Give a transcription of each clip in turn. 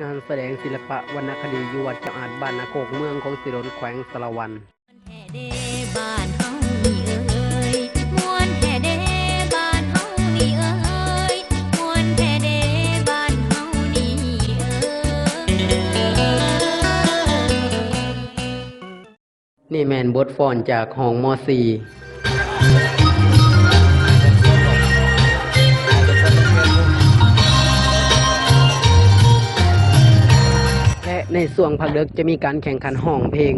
ງານສະແດງສິລະປະວັນນະຄະດີຢູ່ວັດເຈົ້າອາດບ້ານນາໂຄກ ເມືອງຄົງສີດົນ ແຂວງສາລະວັນ. ແທ້ເດ້ບ້ານເຮົານີ້ເອີຍ ມ່ວນແທ້ເດ້ບ້ານເຮົານີ້ເອີຍ ມ່ວນແທ້ເດ້ບ້ານເຮົານີ້ເອີຍ. ນີ້ແມ່ນບົດຟ້ອນຈາກຫ້ອງ ມໍສີ່ ແລະ ໃນຊ່ວງພັກເດິກຈະມີການແຂ່ງຂັນຮ້ອງເພງ.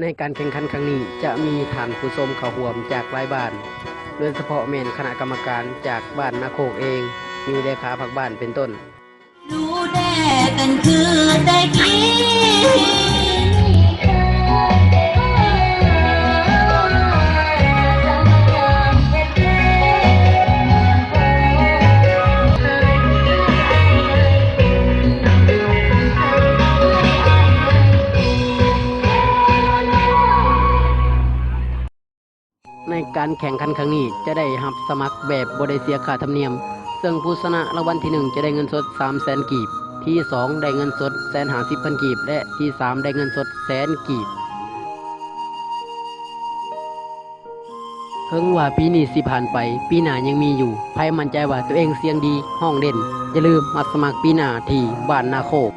ໃນການແຂ່ງຂັນຄັ້ງນີ້ ຈະມີທ່ານຜູ້ຊົມເຂົ້າຮ່ວມຈາກຫຼາຍບ້ານ, ໂດຍສະເພາະແມ່ນຄະນະກຳມະການຈາກບ້ານນາໂຄກເອງ, ມີເລຂາພັກບ້ານເປັນຕົ້ນ. ໃນການແຂ່ງຂັນຄັ້ງນີ້ຈະໄດ້ຮັບສະໝັກແບບບໍ່ໄດ້ເສຍຄ່າທຳນຽມ, ເຊິ່ງຜູ້ຊະນະລາງວັນທີໜຶ່ງຈະໄດ້ເງິນສົດສາມແສນກີບ, ທີສອງໄດ້ເງິນສົດແສນຫ້າສິບພັນກີບ ແລະ ທີສາມໄດ້ເງິນສົດແສນກີບ. ເຖິງວ່າປີນີ້ຊິຜ່ານໄປ, ປີໜ້າຍັງມີຢູ່. ໃຜໝັ້ນໃຈວ່າຕົວເອງສຽງດີ, ຮ້ອງເດັ່ນ, ຢ່າລືມມາສະໝັກປີໜ້າທີ່ບ້ານນາໂຄກ.